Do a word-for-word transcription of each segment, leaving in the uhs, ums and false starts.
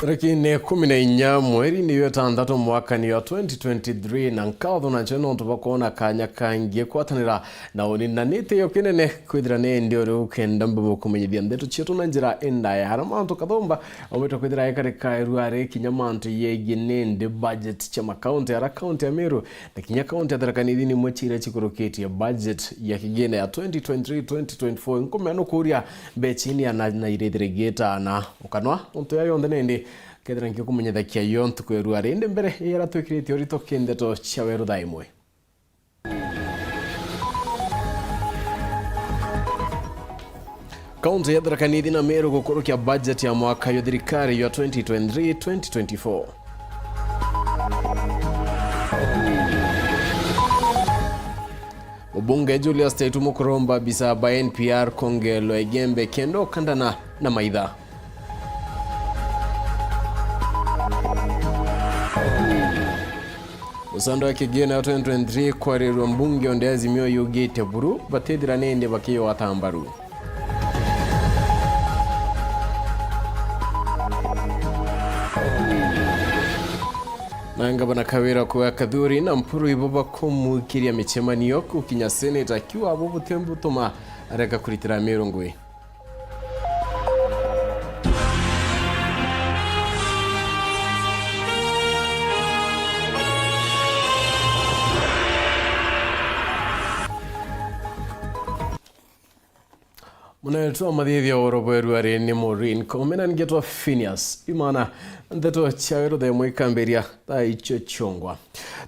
Tariki ni ikumi na inya mweri ni yo itantatu mwakani wa twenty twenty-three, na nkatho na nchene nontu bwa kwona kanya kangi gwatanira na uni, na ni tio kinene kwithira ni ndi uri ukenda mbubu kumenyithia ndeto cietu na njira indaya. Ara mantu kathumba aumite kwithira ekarika iruari kinya mantu yegie ni ndi budget cia makaunti ara kaunti ya Meru na kinya kaunti ya Tharaka Nithi nimwe cia iria cikurukitie budget ya kigina ya twenty twenty-three twenty twenty-four. Nkumea nukuria mbecha ini ana na irithire gietana ukanwa untu ya yonthe nindi kethira nkikumenyithakia yo ntuku ya ruari. Indi mbere ya iria twikiritie urito ki ndeto cia weru thaa imwe. Kaunti ya Tharaka Nithi na Meru gukurukia budget ya mwaka ya thirikari ya twenty twenty-three twenty twenty-four. Mubunge Julius Taitumo kuromba bisa ba N P R kongelwa igembe kenda ukandana na maitha. Musando wa kigina ya twenty twenty-three kwarirwa mbunge onde Azimio yugite buru batithira nindi bakiyota mbaru. Na ngavana Kawira kuga Kathuri na Mpuru ibo bakumukiria micemanio gukinya senate akiuga abo butembutuma areka kuritira Meru ngui. Munene twa mathithia oro bweru ari ni Maureen Koome na ngetwa Phineas Imana. Ndeto cia weru thaa imwe ikambiria thaa icio ciongwa.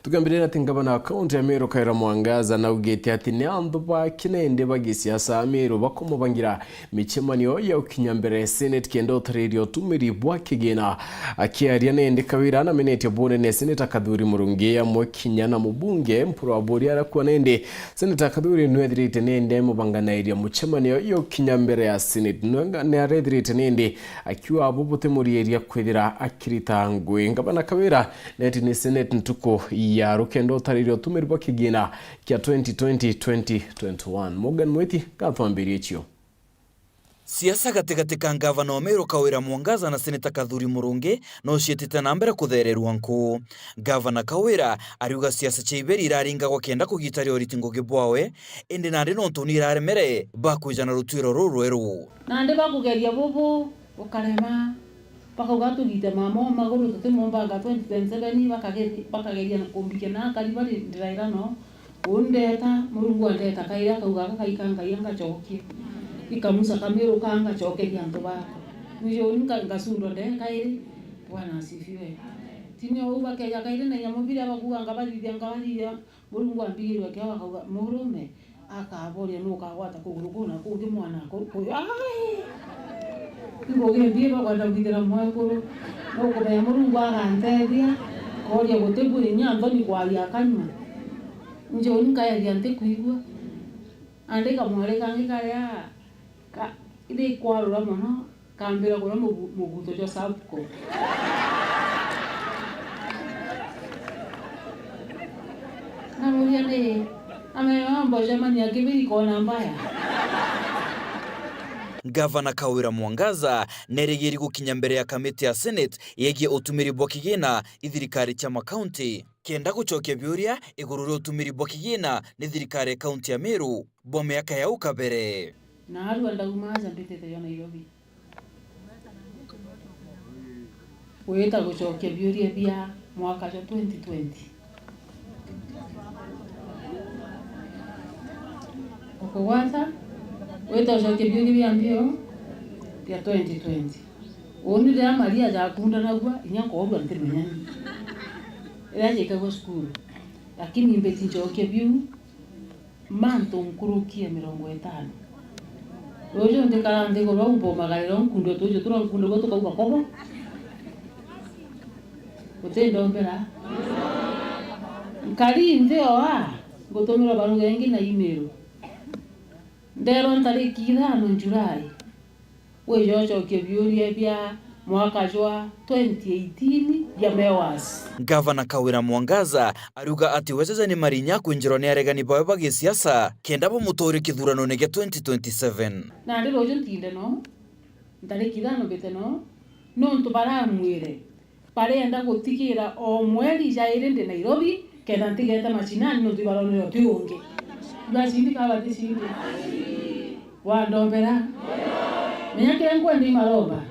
Tukambiria ati ngavana wa kaunti ya Meru Kawira Mwangaza naugite ati ni antu ba kinende ba gisiasa a Meru bakumubangira micemanio ya ukinya mbere ya senate kenda utariria utumiri bwa kigina. Akiaria nende Kawira namenetie bunene seneta Kathuri Murungi amwe kinya na mubunge Mpuru Aburi arakua nende Seneta Kathuri nwethirite nende mubanganairia mucemanio yo kinya mbere ya Senate. Nwenga ni arethirite nende akiuga abo butimuriiria kwithira akirita ngui. Ngavana Kawira neti ni Senate ntuku ya rukendo utariria utumiri bwa kigina kia twenty twenty twenty twenty-one. Morgan Mwiti gatwambirie cio. Siasa gatigati ka ngavana wa Meru Kawira Mwangaza na seneta Kathuri Murungi no ciitite na mbere kuthererua nku. Ngavana Kawira ariuga siasa cia iberi iraringagwa kenda kugitaria uriti ngugi bwawe, indi nandi nontu ni iraremere bakwija na rutuiro rurweru. Nandi bakugeria bubu bukarema, bakauga tugite mamo maguru tutimumbanga twenty twenty-seven, bakageri-, bakageria na kumbikia na akari bari ndiraira no. Uu ndeeta, Murungu andeeta kairi, akauga, "Gaka gaika Ngai angacokie. Ikamusa kamiru ka ngacokeria antu baku." Nijuni nka-, ngacundwa ndee kairi. Bwana asifiwe. Tini o uu bakeja kairi na inya mubira bakuuga, "Ngabathithia, ngabathithia." Murungu ambigirwe kio, akauga, "Murume akaboria nu ukagwata kuguru kuu na kungi mwana aku-, kuyu." Ai! Ngugi mbii bakwenda kwithira mwekuru. Nukumenya Murungu agantethia, kooria guti buri inya nthoni kwaria akanyua. Njuni nkaethia ntikwigua. Nandi kamwari kangi karia ka-, ithikwarura mono, kambira kuria mugu-, muguto jwa Sapco. Namuria ni, amenya mboca mani akibiri kona mbaya. Ngavana Kawira Mwangaza nerigiri gukinya mbere ya kamiti ya Senate yegie utumiri bwa kigina ithirikari cia makaunti, kenda gucokia biuria iguru ria utumiri bwa kigina ni thirikari ya kaunti ya Meru bwa miaka ya au kabere. Naarua ndauma aja mbitite yo Nairobi. Gwita gucokia biuria bia mwaka jwa twenty twenty. Ukugwata, gwita ucokia biuria bia mbio bia twenty twenty. Uuni riria Maria jakundanagua, inya nkoorua ntimenyani. Riria jaikagua cukuru. Lakini mbiti ncokia biu, mantu nkuruki ya mirongo itano. Ruju ndikara nthiguru au mbomagarira au nkundo tuju turia nkundagua tukauga kobo. Guti ndombera. Nkari nthi oa, ngutumirwa baruga ingi na email. Nderwa ntariki ithano Julai. Wija ucokie biuria bia mwaka jwa twenty eighteen bia Mewas. Ngavana Kawira Mwangaza ariuga ati we jaja ni marinya kwinjirwa ni aregani bawe ba gisiasa kenda bamutorie kithuranone gia twenty twenty-seven. Nandi ruju ntinde no, ntariki ithano mbite no, Nontu baramwire, barenda gutigira o mweri jairi ndi Nairobi, kenda ntigete macinani nontu ibaronere uti ungi. Ibacindi ka baticindi? Wandombera? Menya kiria nkwenda imaromba.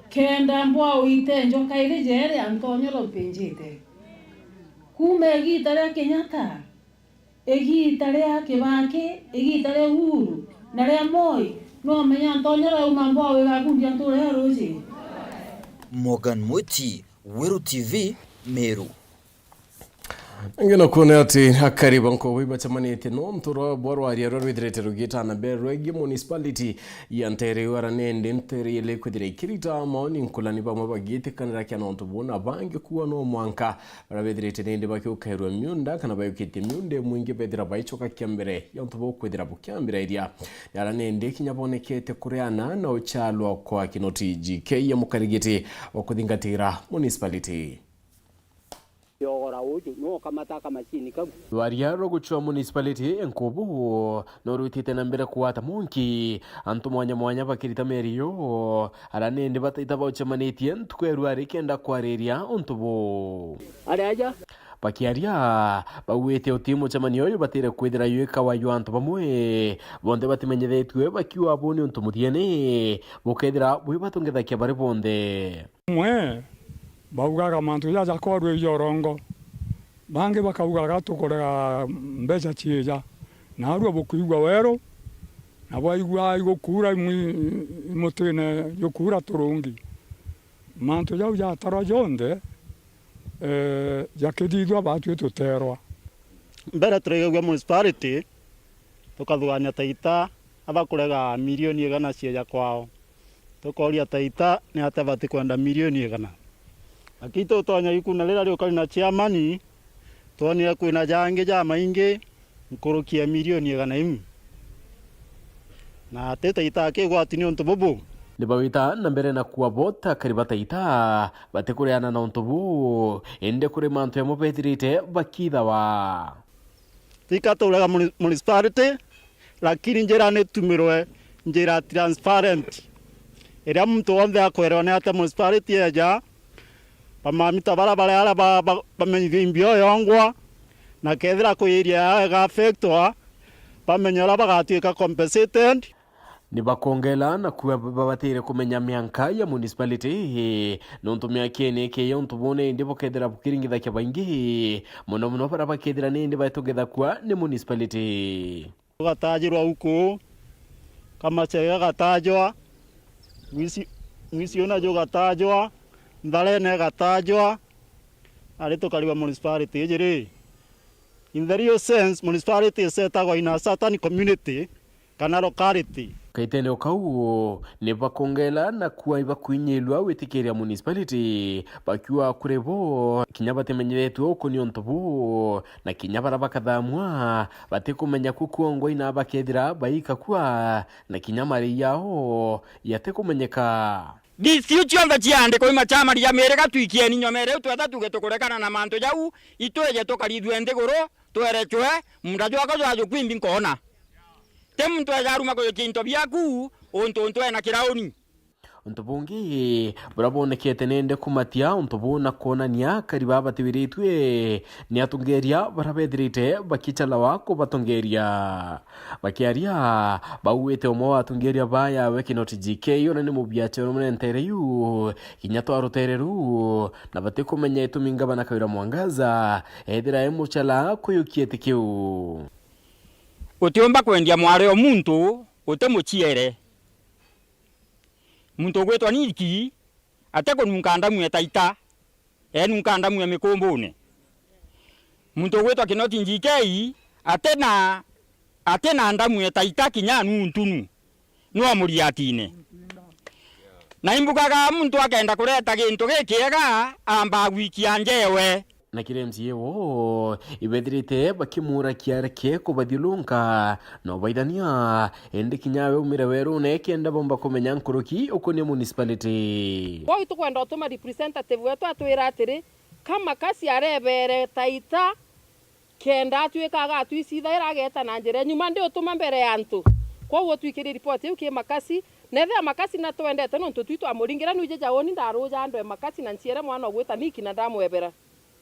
Kenda mbwa uite njoka iri jere antonyoro mpinjite. Kuuma igiita ria Kenyatta, igiita ria Kibaki, igiita ria Uhuru, na ria Moi, no menya ntonyera uma mbwa wigakundi antu ria ruji. Morgan Mwiti, Weru T V, Meru. Ngina kuona ati akari ba Nkobo ibacemanitie nontu rwa bwa rwaria rwa rwithirite rugitana mbere rwegie municipality ya Ntere iu ara nende Ntere ile kwithira ikirita maoni nkulani bamwe bagitikanira kia nontu buna bangi kuwa no mwanka Baria bethirite nindi bakiukairua miunda kana bayukitie miunda imwingi bethira baichoka kia mbere ya untu bukwithira bukiambirairia. Ni aria nindi kinya bonekete kuriana na uchalwa kwa Kinoti G K ya mukarigiti wa kuthingatira municipality. Yogora uju, no kamata kamacini kau. Rwaria rwa guchwa municipality Nkubu no rwitite na mbere kugwata mwanki, antu mwanya mwanya bakirita miario, aria nindi bataita baucemanitie ntuku ya rwari kenda kwariria untu buu. Ari aja. Bakiaria, baugite uti mucemanio uyu batire kwithira yuikawa jwa antu bamwe, bonthe batimenyithitue bakiuga buu ni untu muthiene bukethira bwibatungethakia bari bonthe. Amwe baugaga mantu jaja korua ija urongo, bangi bakaugaga tukurega mbeca ciija, naarua bukwigua weru, na bwaigua igukuura imwi-, imutine jukuura turungi. Mantu jau jatarwa jonthe, eh, jakithithua baatwi tuteerwa. Mbere turaigagua municipality, tukathugania taita, abakurega milioni igana cieja kwao. Tukooria taita ni atia batikwenda milioni igana. Lakini tutonya ikuna riria riukari na chairman, twonire kwina jangi jamaingi nkuruki ya milioni igana imu. Na ati taita akigwati ni untu bubu. Ni bawita na mbere na kuwa bo ta akari ba taita batikuriana na untu buu, indi kuri mantu jamwe bethirite bakithawa. Tika turega muni-, municipality, lakini njira ni tumirwe njira transparent. Iria muntu wonthe akwerewa ni atia municipality eja, bamamita bara bari ara ba-, ba-, bamenyithie imbio yongwa, na kethira kwi area yao iga affectwa, bamenye uria bagatuika compensated. Ni bakongela na kuuga babatire kumenya mianka ya municipality, nontu miakene iki ya untu buu ni indi bukethira bukiringithakia baingi, mono mono baria bakethira ni indi baitungithakua ni municipality. Gugatajirwa uku, Kamachege gatajwa, Mwisi-, Mwisiuna jugatajwa, Ntharene gatajwa, ari tukarigwa municipality iji ri? In the real sense, municipality isetagwa in a certain community kana locality. Kaitene o kau, ni bakongela na kuuga ibakuinyilua gwitikiria municipality, bakiuga kuri bo, kinya batimenyeretue ukuni untu buu, na kinya baria bakathamua, batikumenya ku kwongwa ina bakethira baikakua, na kinya mari yao yatikumenyeka. Dispute cionthe ciaandikwa i machama ria miri gatwikieni nyomere iu tweta tuge tukurekana na mantu jau, itwije tukarithue nthiguru, twerechwe, munda jwakwa jwa jukwimbi nkoona. Ti muntu eja aruma kujukia into biaku, untu untu ena kirauni. Untu bungi buria bwonekete nende kumatia untu buu na kwonania akari baa batiwiritue ni atongeria baria bethirite bakicalawa kubatongeria. Bakiaria, baugite umwe wa atongeria baa yawe Kinoti G K, ona ni mubiache urumire ntere iu, kinya twa rutere ruu, na batikumenya itumi ngavana Kawira Mwangaza ethira e muchala kuyukia iti kiu. Utiumba kwendia mwari o muntu uti muciere. Muntu ugwitwa Niki atikununka ndamu e taita, enunka ndamu e mikumbune. Muntu ugwitwa Kinoti G K ati na, ati na ndamu e taita kinya nuntunu, no muriatine. Na imbugaga muntu akenda kureta gintu gikiega, amba gwikia njewe. Na kiri M C A woo, ibethirite bakimurakia areke kubathiurunka, no baithania, indi kinya we umire werune kenda bomba kumenya nkuruki ukunie municipality. Kwou itukwenda utuma representative wetu atwira atiri, Kamakasi arebere taita, kenda atwika agatwicithaira ageta na njira nyuma ndi utuma mbere ya antu. Kwou utwikiri report iu ki Makasi, Na ethira Makasi natwendete nontu twi twamuringira, nwiji ja uni ndaruja andu e Makasi na nciere mwana ugwita Niki na ndamwebera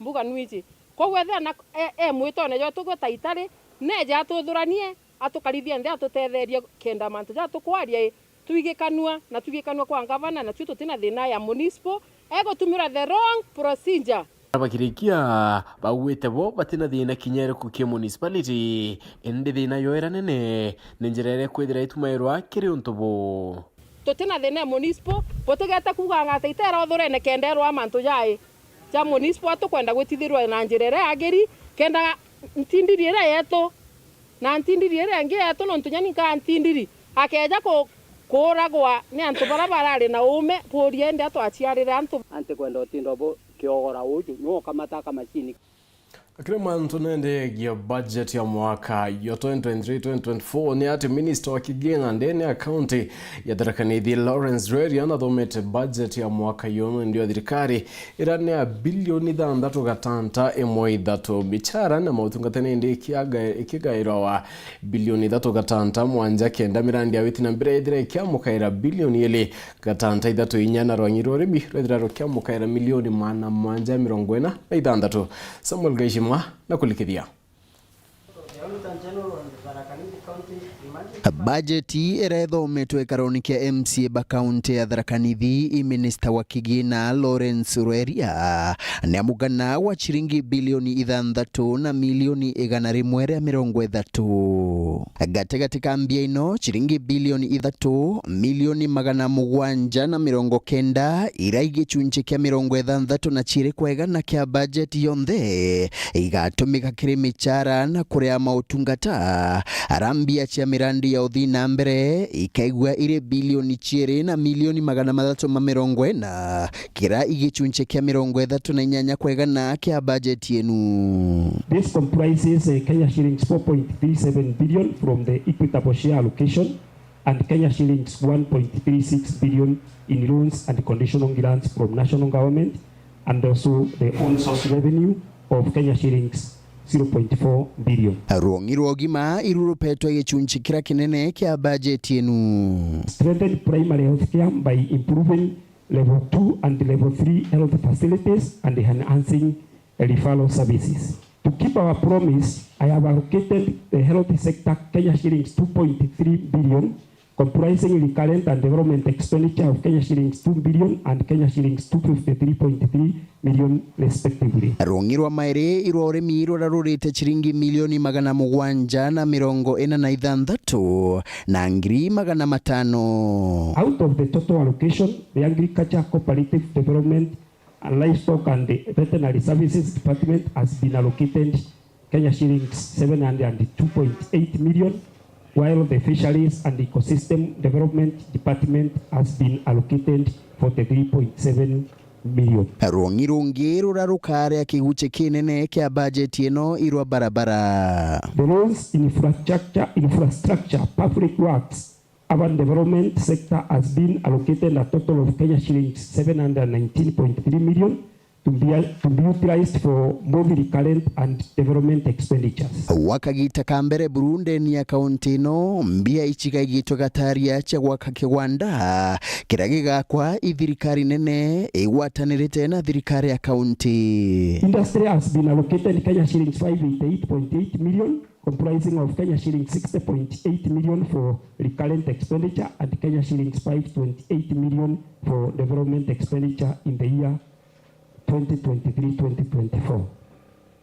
mbuga nwiji. Koguo ethira na e, e mwitone jwetu gwe ta itari, neje atuthuranie, atukarithie nthi, atutetherie kenda mantu ja tukwaria i twigikanua na twigikanua kwa ngavana, na twi tutina thina ya municipal egutumira the wrong procedure. Bakirikia, baugwite bo batina thina kinya iriku ki municipality, indi thina yo ira nene ni njira iria ikwithira itumairwa kiri untu buu. Tutina thina ya municipal, butigete kuuganga ati itera uthurene kenda erwa mantu jai ja municipal, tukwenda gwitithirwa na njira iria yagiri, kenda ntindiri iria yetu na ntindiri iria ingi yetu, nontu nyani nkaa ntindiri akeja ku-, kuuragwa ni antu baria barari na uume, buria indi atwaciarire antu. Antikwenda utinda ubu kiogora uju, nuu ukamata kamacini. Akiri mantu nendegia budget ya mwaka yo twenty twenty-three twenty twenty-four, ni ati minister wa kigina ndene ya county ya Tharaka Nithi, Lawrence Rweria, nathomete budget ya mwaka yo ndio thirikari, ira ni ya bilioni ithanthatu gatanta imwe ithatu. Michara na mautungata nindi ikiaga-, ikigairwa wa bilioni ithatu gatanta mwanja kenda, mirandi ya witi na mbere ithira ikiamukaira bilioni ili gatanta ithatu inya, na rwangi rwa urimi rwethira rukiamukaira milioni maana mwanja mirongo ina na ithanthatu. Samuel Gaishima na kulikithia. Bajeti iria ithometwe ikaroni kia M C A ba kaunti ya Tharaka Nithi, i minista wa kigina Lawrence Rweria ni amugana wa ciringi bilioni ithanthatu na milioni igana rimwe ria mirongo ithatu. Gatigati ka mbia ino, ciringi bilioni ithatu, milioni magana mugwanja na mirongo kenda, iria i gicunci kia mirongo ithanthatu na ciiri kwa igana kia bajeti yonthe, igatumika kiri michara na kuria mautungata. Ara mbia cia mirandi ya uthii na mbere ikaigua iri bilioni ciiri na milioni magana mathatu ma mirongo ina, kira i gicunci kia mirongo ithatu na inyanya kwa igana kia bajeti inu. This comprises, eh, Kenya shillings four point three seven billion from the equitable share allocation and Kenya shillings one point three six billion in loans and conditional grants from national government, and also the own source revenue of Kenya shillings zero point four billion. Rwong'i rwa ugima iru rupetwe gicunci kiria kinene kia bajeti inu. Strengthen primary health care by improving level two and level three health facilities and enhancing referral services. To keep our promise, I have allocated the health sector Kenya shillings two point three billion, comprising recurrent and development expenditure of Kenya shillings two billion and Kenya shillings two fifty-three point three million respectively. Rung'i rwa mairi irwa urimi ruria rurite ciringi milioni magana mugwanja na mirongo ina na ithanthatu na ngiri magana matano. Out of the total allocation, the Agriculture, Cooperative Development and Livestock and the Veterinary Services Department has been allocated Kenya shillings seven hundred and two point eight million, while the Fisheries and Ecosystem Development Department has been allocated forty-three point seven million. Rung'i rungi ruria rukaria kiguchi kinene kia bajeti ino irwa barabara. The roads, infrastructure, infrastructure, public works, urban development sector has been allocated a total of Kenya shillings seven hundred nineteen point three million to be, to be utilized for both recurrent and development expenditures. Gwa kagita ka mbere buru ndeni ya kaunti ino, mbia icigaigitwe gataria cia gwaka kigwanda kiria gigakwa i thirikari nene igwatanirite na thirikari ya kaunti. Industry has been allocated Kenya shillings five eighty-eight point eight million, comprising of Kenya shillings sixty point eight million for recurrent expenditure and Kenya shillings five twenty-eight million for development expenditure in the year twenty twenty-three twenty twenty-four.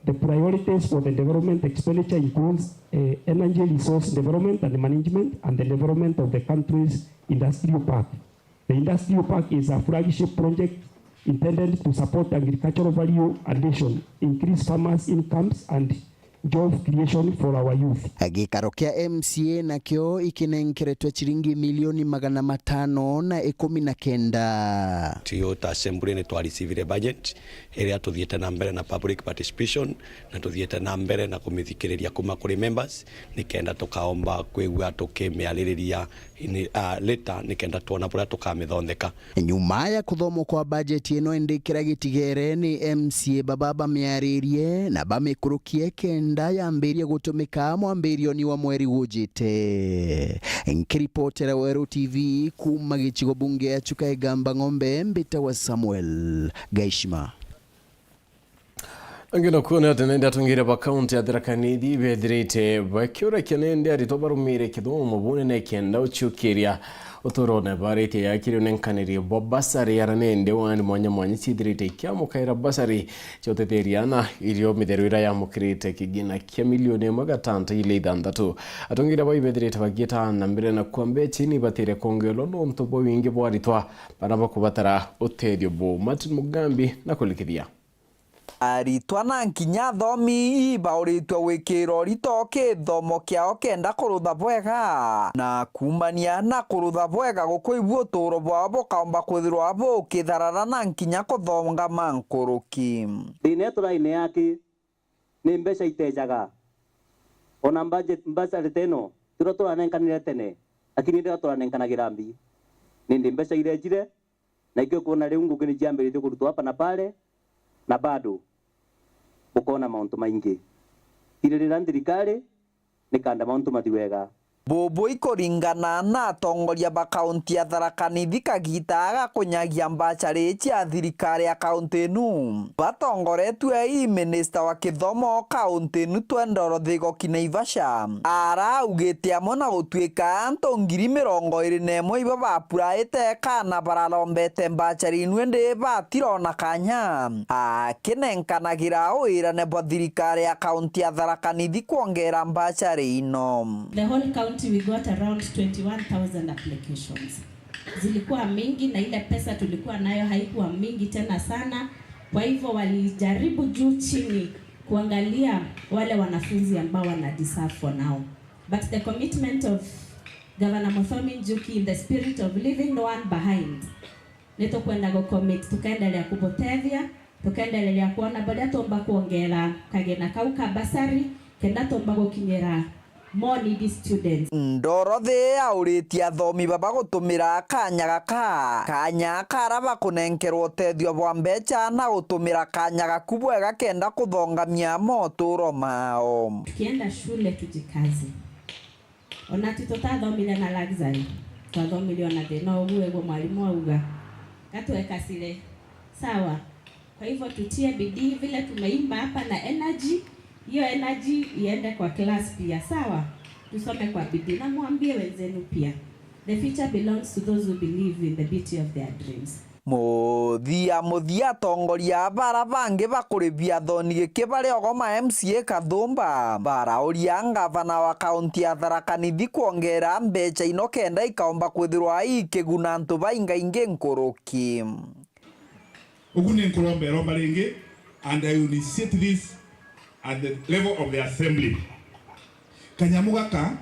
The priorities for the development expenditure includes, eh, energy resource development and management and the development of the country's industrial park. The industrial park is a flagship project intended to support agricultural value addition, increase farmers' incomes and job creation for our youth. Gikaro kia M C A nakio ikinenkeretwe ciringi milioni magana matano na ikumi na kenda. Twi ta assembly ni twa receive budget iria tuthiite na mbere na public participation na tuthiite na mbere na kumithikiriria kuma kuri members, nikenda tukaomba kwigua tukimiaririria in, uh, later nikenda twona buria tukamithondeka. Nyuma ya kuthomwa kwa bajeti ino, indi kiria gitigere ni M C A baba bamiaririe na bamikurukie kenda yambirie gutumika mwambirioni wa mweri gujite. Nkiripotera Weru T V kuma gicigo bunge ya Chuka Igamba Ng'ombe, mbitagwa Samuel Gaishima. Angi nakuo ni ati nende atongeria ba kaunti ya Tharaka Nithi bethirite bakiurakia nende aritwa barumire kithomo bunene kenda uciukiria uturone baritie yakiri unenkaniri bwa basari, ara nende wandi mwanya mwanya ciithirite ikiamukaira basari cia utetheria ana irio mitheru iria yamukirite kigina kia milioni imwe gatanta ile ithanthatu. Atongeria bau ibethirite bagieta na mbere na kuamba ecini batire kwongerwa nontu bwa wingi bwa aritwa bara bakubatara utethio buu. Martin Mugambi na kulikithia. Aritwa na nkinya athomi ibauritue gwikirwa urito kithomo kiao kenda kurutha bwega na kuumania na kurutha bwega gukuibu uturo bwao bukaumba kwithirwa bukitharara na nkinya kuthongama nkuruki. Thina iturai ni aki ni mbeca itejaga. Ona budget, mbasari teno, tiro turanenkanire tene, lakini ndira turanenkanagira mbi. Nindi mbeca irejire, na ikio kuona riu ngugi ni ciambiritie kurutwa hapa na pale, na bado ukona mauntu maingi. Kiririra nthirikari, nikanda mauntu mathi wega. Bubu ikuringana na atongoria ba kaunti ya Tharaka Nithi, kagita aga kunyagia mbachari cia thirikari ya kaunti inu, batongoretue i minista wa kithomo kaunti inu Twendoro Thigo Kinaivasha, araugite amwe na gutuika antu ngiri mirongo iri na imwe ibo bapuraite kana bararombete mbachari inu indi batirona kanya, akinenkanagira wirane bwa thirikari ya kaunti ya Tharaka Nithi kwongera mbachari ino. The whole county we got around twenty-one thousand applications. Zilikuwa mingi na ile pesa tulikuwa nayo haikuwa mingi tena sana. Kwa hivyo walijaribu juu chini kuangalia wale wanafunzi ambao wana deserve for now. But the commitment of Governor Muthomi Njuki in the spirit of leaving no one behind, ni tukwenda gucommit, tukendelea kubutethia, tukendelea kuona baria tuumba kuongera kagina kau ka bursary, kenda tuumba gukinyira more needy students. Dorothy auritie athomi baba gutumira kanya gaka, kanya kara bakunenkerwa utethio bwa mbecha na gutumira kanya gaku bwega kenda kuthongamia moturo mao. Tukienda shule tujikaze. Ona tu tutathomire na luxury, twathomire ona thina ugu, egwo mwalimu auga, gatwekasire. Sawa. Kwa hivyo tutie bidii vile tumeimba hapa na energy, hiyo energy iende kwa class pia, sawa? Tusome kwa bidii na mwambie wenzenu pia. The future belongs to those who believe in the beauty of their dreams. Muthia muthia, atongoria bara bangi bakuribia thoni giki bari ogo ma M C A Kathumba, barauria ngavana wa kaunti ya Tharaka Nithi kwongera mbecha ino kenda ikaumba kwithirwa ikiguna antu baingaingi nkuruki. Ugu ni nkuromba iromba ringi, and I will initiate this at the level of the assembly. Kanyamu gaka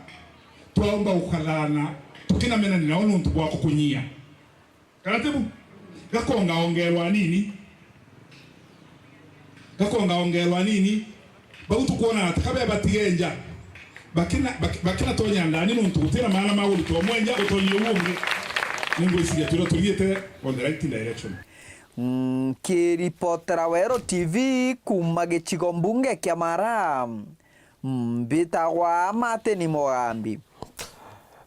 twaumba gukathana tukinamenani nao nuntu bwa kukunyia. Kana tibu? Gakongaongerwa anini. Gakongaongerwa anini. Bau tukwona ati kabe batigenja. Bakina, bak-, bakina tonya ndani nuntu gutira maana ma gurutwa mwenja utonye uo ungi. Ningwiciria turia turiite on the right direction. Nkiripotera Weru T V kuma gicigo mbunge kia Mara, mbitagwa Martin Mugambi.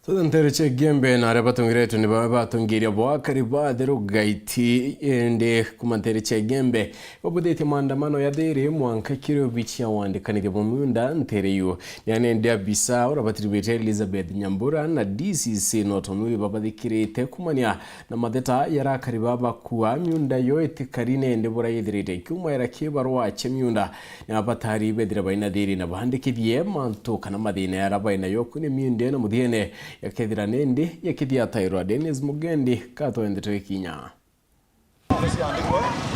Sasa ntere cia Igembe na aria batongeretwe ni baba batongeria bo akari ba Theru Gaiti, indi kuma ntere cia Igembe babuthitie maandamano ya thiri mwanka kiri obici ya wandikanithia bwa miunda ntere iu. Ni anende abisa urabatiribite Elizabeth Nyambura na D C C Norton Wi babathikirite kumania na matheta ya arakari baba kua miunda yo itikari nende bura yithirite ikiumaira ki barua cia miunda. Ni abatari bethira baina thiri na bandikithie mantu kana mathina yara baina yo kuni miunda na muthiene yakethira nende yakithia tairwa. Dennis Mugendi katwendetwe ikinya.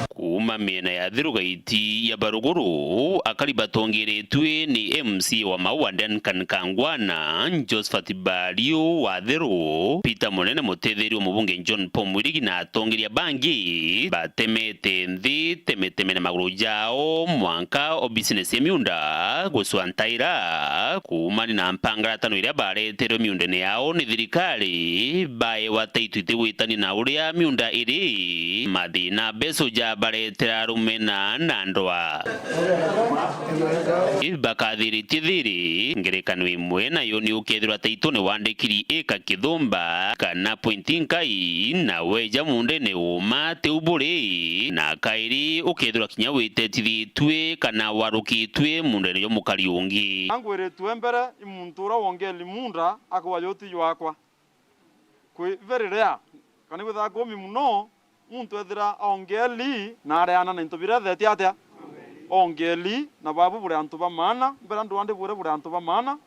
Ku Kuuma miena ya Thiru Gaiti ya Baruguru, akari batongeretue ni M C A wa Maua Duncan Kangwana, Josephat Bariu wa Thiru, Peter Munene, mutetheria wa mubunge John Paul Mwirigi na atongeria bangi, batemete nthi temeteme na maguru jao mwanka obisine cia miunda gucwa ntaira kuumania na mpangaratano iria bareterwe miundene yao ni thirikari, baewa taitwi itigwitania na uria miunda iri, mathina mbeca jabaretera arume na na ndwa. Bakathiritie thiri, ngerekano imwe nayo ni ukethirwa taitwi ni wandikiri ika kithumba kana pointi nkai, na weja mundene uma tiu buri, na kairi ukethirwa kinya witetithitue kana warukitue mundene jwa mukari ungi. Angwiritue mbere i muntu uria wongeli munda akwaa juti jwakwa. Kwi very rare, kana ikwithirwa kumi mono, muntu ethira aongeli na areana na into biria ethetie atia? Aongeli, na babu buri antu ba maana, mbere ndwandi bwire buri antu ba maana,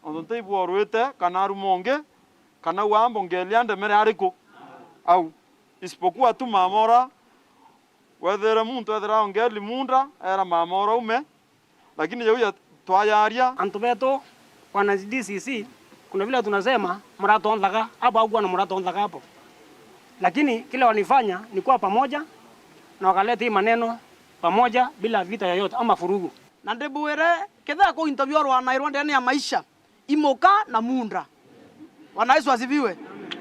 nontu nti ibworwite, kana aruma ungi, kana wamba ongeli andemere ariku? Au. Isipokuwa tu mama ura wethire muntu ethira aongeli munda, era mama ura ume, lakini jau ya twayaria. Antu betu wana D C C, kuna vile tunasema, mratonthaga hapo, hakuwa na mratonthaga hapo. Lakini kile wanifanya ni kuwa pamoja na wakaleta hii maneno pamoja bila vita yoyote ama furugu. Na ndibwire, kethira kwi into biorwanairwa ndene ya maisha, imuka na munda. Bwana Yesu asifiwe.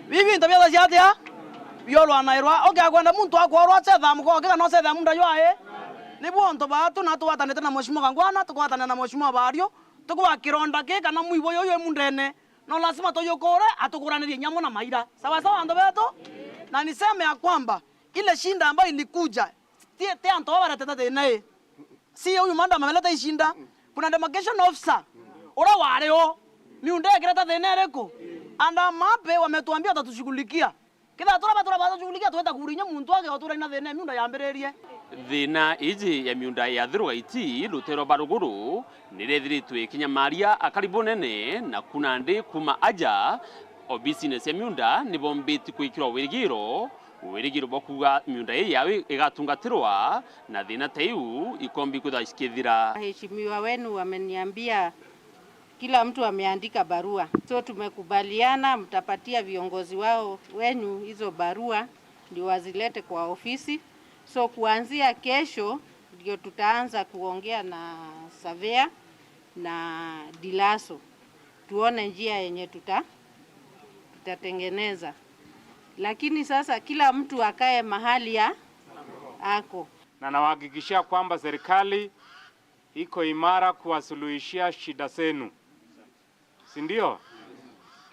Bibi into biothe cia atia? Biorwanairwa. Ukiakwenda muntu akworwa acetha mukoke kana acetha munda jwae. Nibu untu baatu na tugwatanite na Mheshimiwa Kangwana, tugwatanire na Mheshimiwa Bario, tukuwa kironda ki kana mwibo juju wi mundene. No lazima tuyukure, atukuranirie nyamu na maira. Sawa sawa, antu betu? Na niseme ya kwamba ile shinda ambayo ilikuja, ti, ti antu baba baretete thina ii. Si huyu madam ameleta hii shinda. Kuna demarcation officer uria wari o, miunda ikireta thina iriku? And I'm happy wametuambia watatushughulikia. Kethira turaba turaba tushughulikia, tweta kuria inya muntu age otura ina thina miunda yambiririe. Thina iji ya miunda ya Thiru Gaiti, rutero ba ruguru, nirethiritwe ikinyamaria akari bunene, na kuna ndi kuma aja obisine cia miunda nibombiti kwikirwa wirigiro, wirigiro bwa kuuga miunda ii yao igatungatirwa, na thina ta iu ikombi kwithirwa cikithira. Waheshimiwa wenu wameniambia kila mtu ameandika barua. So tumekubaliana mtapatia viongozi wao wenyu hizo barua ndio wazilete kwa ofisi. So kuanzia kesho ndio tutaanza kuongea na surveyor na Dilaso, tuone njia yenye tuta-, tutatengeneza. Lakini sasa kila mtu akae mahali ya ako. Na nawahakikishia kwamba serikali iko imara kuwasuluhishia shida zenu. Si ndio?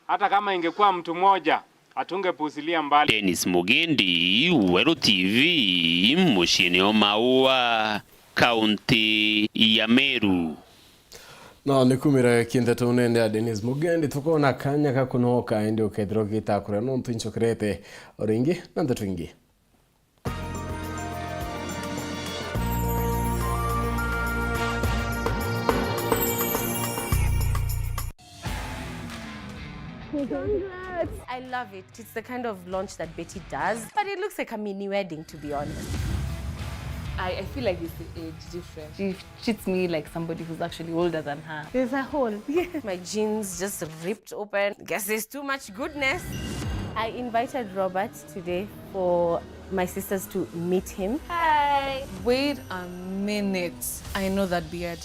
Hata kama ingekuwa mtu mmoja, hatungepuuzilia mbali. Dennis Mugendi, Weru T V, muciini o Maua, kaunti ya Meru. Na ni kumira kintheto nende ya Dennis Mugendi, tukona kanya ga kunoka, indi ukethirwa ugitakuria nontu inchokerete o ringi na ndeto ingi. Congrats! I love it. It's the kind of launch that Betty does, but it looks like a mini wedding, to be honest. I, I feel like it's the age difference. She treats me like somebody who's actually older than her. There's a hole. My jeans just ripped open. Guess there's too much goodness. I invited Robert today for my sisters to meet him. Hi. Wait a minute. I know that beard.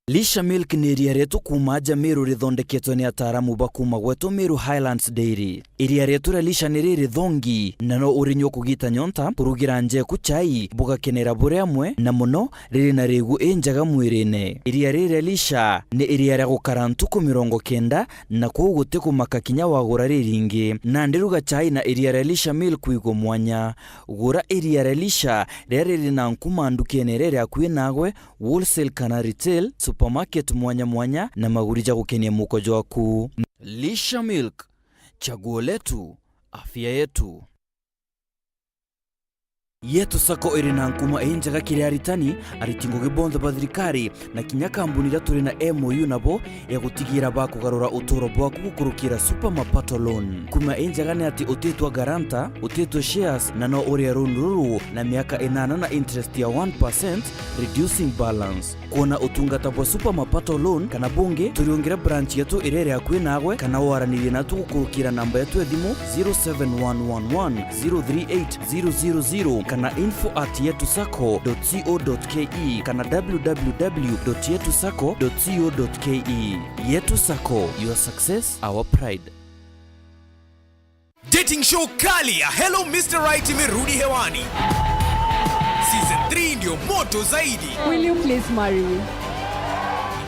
Lisha Milk ni iria rietu kuuma aja Meru rithondeketwe ni ataaramu ba kuuma gwetu Meru Highlands Dairy. Iria rietu ria Lisha ni riri thongi, na no urinyua kugita nyonta, kurugira njeku chai, bugakenera buri amwe, na muno riri na rigu injega mwirine. Iria riri ria Lisha ni iria ria gukara ntuku mirongo kenda, na kwou guti kumaka kinya wagura riringi. Nandi ruga chai na iria ria Lisha Milk kwigua mwanya. Gura iria ria Lisha riria riri na nkuma ndukene iria iri akui nagwe, wholesale kana retail, supermarket mwanya mwanya, na maguri ja gukenia muko jwaku. Lisha Milk, chaguo letu, afya yetu. Yetu Sacco iri na nkuma injega kiri aritani, ariti ngugi bonthe ba thirikari, na kinya kambuni iria turi na M O U nabo ya gutigira bakugarura uturo bwaku gukurukira Super Mapato Loan. Nkuma injega ni ati utitwa guarantor, utitwa shares, na no urie loan ruru na miaka inana na interest ya one percent, reducing balance. Kwona utungata bwa Super Mapato Loan kana bungi, turiungire branch yetu iria iri akui naagwe, kana waranirie natu gukurukira namba yetu ya thimu zero seven one one one zero three eight zero zero zero kana info at yetu sacco dot co dot ke kana w w w dot yetu sacco dot co dot ke. Yetu Sacco, your success, our pride. Dating show kali ya Hello Mister Right imerudi hewani. Season three ndio moto zaidi. Will you please marry me?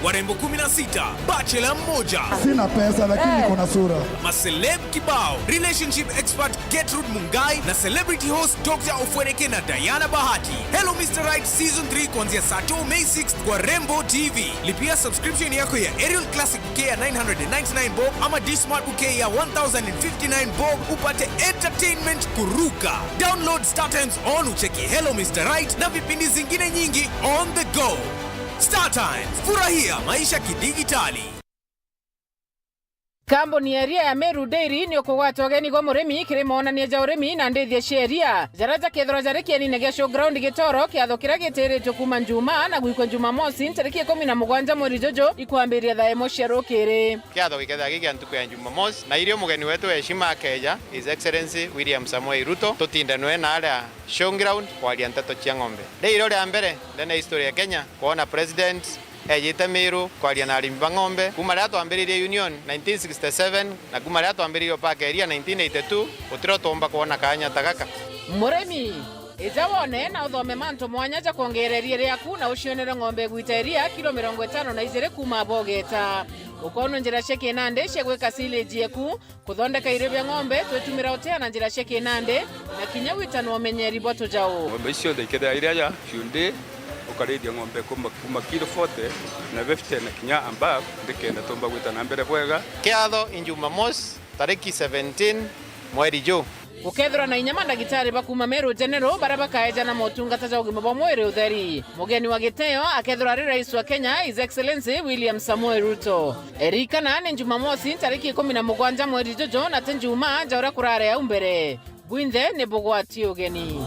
Warembo kumi na sita, bachelor mmoja. Sina pesa, lakini niko na sura. Maceleb kibao, relationship expert Gertrude Mungai na celebrity host Doctor Ofweneke na Diana Bahati. Hello Mister Right Season three kuanzia saa two May sixth kwa Rembo T V. Lipia subscription yako ya Aerial Classic bouquet ya nine hundred and ninety-nine bob ama Dish Smart bouquet ya one thousand and fifty-nine bob upate entertainment kuruka. Download StarTimes On ucheki Hello Mister Right na vipindi zingine nyingi on the go. StarTimes, furahia maisha kidijitali. Kambuni ya iria ya Meru Dairy ni ukugwata ugeni gwa murimi kiri monania ja urimi na ndithia cia iria, jaria jakethirwa jari kienine gia showground Gitoro, kiatho kiria gitiritwe kuuma Njumaa na gwikwa Njumamosi, ntariki ikumi na mugwanja mweri juju, ikwambiria thaa imwe cia rukiri. Kiatho gikethira giki ntuku ya Njumamosi, na irio mugeni wetu wa heshima akeja, His Excellency William Samoei Ruto, tutinde nwe na aria showground kwaria nteto cia ng'ombe. Ri irio ria mbere ndene history ya Kenya kwona president ejite Meru kwaria na arimi ba ng'ombe. Kuuma riria twambiririe union nineteen sixty-seven na kuuma riria twambiririe Opaka Eria nineteen eighty-two, gutiro twomba kwona kaanya ta gaka. Murimi, ija wone na uthome mantu mwanya ja kwongeera iria riaku na ucionere ng'ombe igwita iria kilo mirongo itano na ijiri kuuma bogeta. Ukoonwa njira cia kinandi cia gwika silage yeku, kuthondeka irio bia ng'ombe, kwitumira utia na njira cia kinandi, na kinya gwitana umenyeri bwa tujau. Ng'ombe ici cionthe ikethira iri aja, ciundi, ukarithia ng'ombe kuma, kuma kilo forty na fifty na kinya above, nikenda tumba gwita na mbere bwega. Kiatho i Jumamosi, tariki seventeen mweri juu. Gukethirwa na inya mandagitari ba kuuma Meru General baria bakaejana motungata ja ugima bwa mwiri utheri. Mugeni wa giteo akethirwa ari Rais wa Kenya, His Excellency William Samoei Ruto. Ririkana, ni Jumamosi, ntariki ikumi na mugwanja mweri juju, na ti Njumaa, ja uria kurari au mbere. Bwinthe ni bugwati ugeni.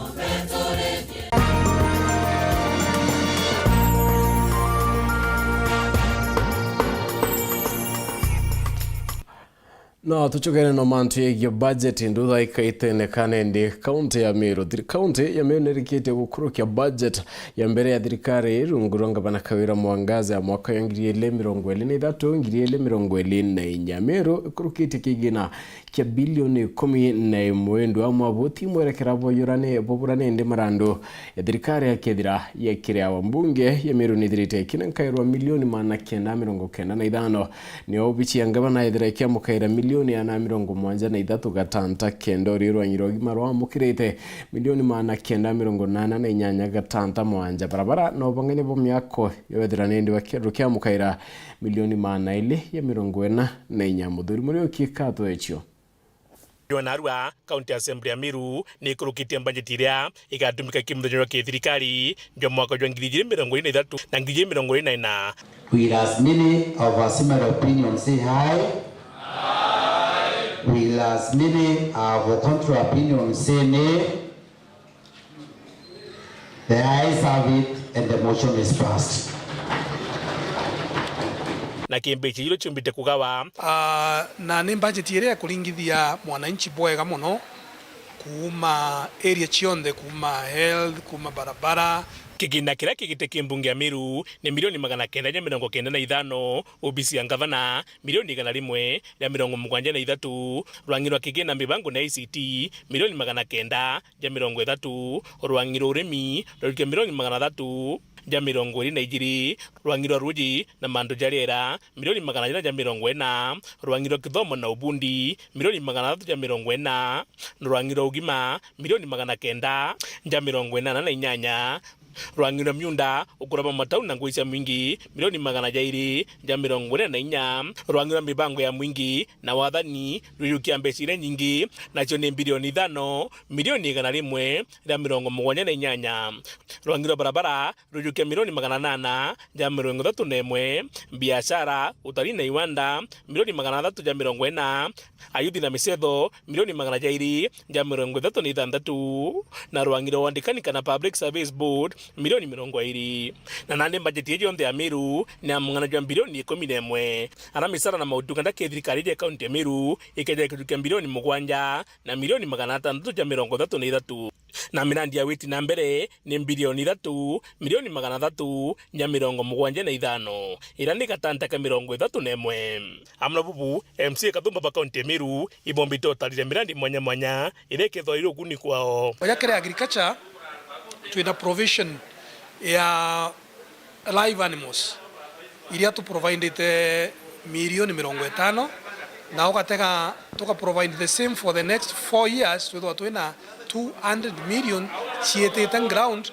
No tucugene no mantu yegie budget ndutha ikaitene kana indi kaunti ya Meru. Thir-, kaunti ya Meru nirikitie gukurukia budget ya mbere ya thirikari rungu rwa ngavana Kawira Mwangaza ya mwaka ya ngiri igiri mirongo iri na ithatu, ngiri igiri mirongo iri na inya. Meru ikurukitie kigina kia bilioni ikumi na imwe. Ndu amwe buti mwerekera bwa yurane, bubura nindi marandu ya thirikari yakethira yekire awa. Mbunge ya Meru nithirite ikina nkairwa milioni magana kenda mirongo kenda na ithano. Nio obici ya ngavana ethira ikiamukaira milioni ana mirongo mwanja na ithatu gatanta kenda, uri rwanyi rwa ugima rwamukirite milioni magana kenda mirongo nana na inyanya gatanta mwanja. Barabara na ubang'ania bwa miako yowethira nindi wa ki-, rukiamukaira milioni magana iri ya mirongo ina na inya. Muthuri Muriuki Kato ecio. Yo narua, County Assembly ya Meru ni ikurukitie mbanjeti iria igatumika ki muthenya jwa kithirikari jwa mwaka jwa ngiri igiri mirongo iri na ithatu na ngiri igiri mirongo iri na ina. Will as many of a similar opinion say aye? Will as many have a contrary opinion say nay? The ayes have it and the motion is passed. Na kimbichi iria ciumbite kugawa. Ah, na ni mbanjeti iria ikuringithia mwananchi bwega mono, kuuma area cionthe, kuuma health, kuuma barabara. Kigina kiria kigite ki mbunge ya Meru ni milioni magana kenda ja mirongo kenda na ithano, obisi ya ngavana milioni igana rimwe ria mirongo mugwanja na ithatu, rwangi rwa kigina mibango na I C T milioni magana kenda ja mirongo ithatu, rwangi rwa urimi rwarikio milioni magana athatu ja mirongo iri na ijiri, rwangi rwa ruuji na mantu ja riera milioni magana jana ja mirongo ina, rwangi rwa kithomo na ubundi milioni magana athatu ja mirongo ina, na rwangi rwa ugima milioni magana kenda ja mirongo inana na inyanya. Rwang'i rwa miunda, ukura bwa matau na ngui cia mwingi, milioni magana jairi ja mirongo ina na inya. Rwang'i rwa mibango ya mwingi na wathani, rwijukia mbeca iria nyingi, nacio ni bilioni ithano, milioni igana rimwe ria mirongo mugwanja na inyanya. Rwang'i rwa barabara, rujukia milioni magana nana ja mirongo ithatu na imwe, biashara, utalii na iwanda, milioni magana athatu ja mirongo ina, ayuthi na micetho, milioni magana jairi ja mirongo ithatu na ithanthatu, na rwang'i rwa wandikani kana Public Service Board, milioni mirongo iri. Na nandi mbajeti iji yonthe ya Meru ni ya mung'ana jwa bilioni ikumi na imwe, ara misara na mautungata ki thirikari iji ya kaunti ya Meru ikeja kujukia bilioni mugwanja na milioni magana atanthatu ja mirongo ithatu na ithatu. Na mirandi ya witi na mbere ni bilioni ithatu, milioni magana athatu ja mirongo mugwanja na ithano, iria ni gatanta ka mirongo ithatu na imwe. Amwe na bubu, M C A Kathumba ba kaunti ya Meru ibombite utarire mirandi mwanya mwanya iria ikethwa iri uguni kwao. Oja kiri agriculture, twina provision ya live animals iria tuprovidite milioni mirongo itano, na ugatega tuka provide the same for the next four years, twithwa twina two hundred million ciitite ground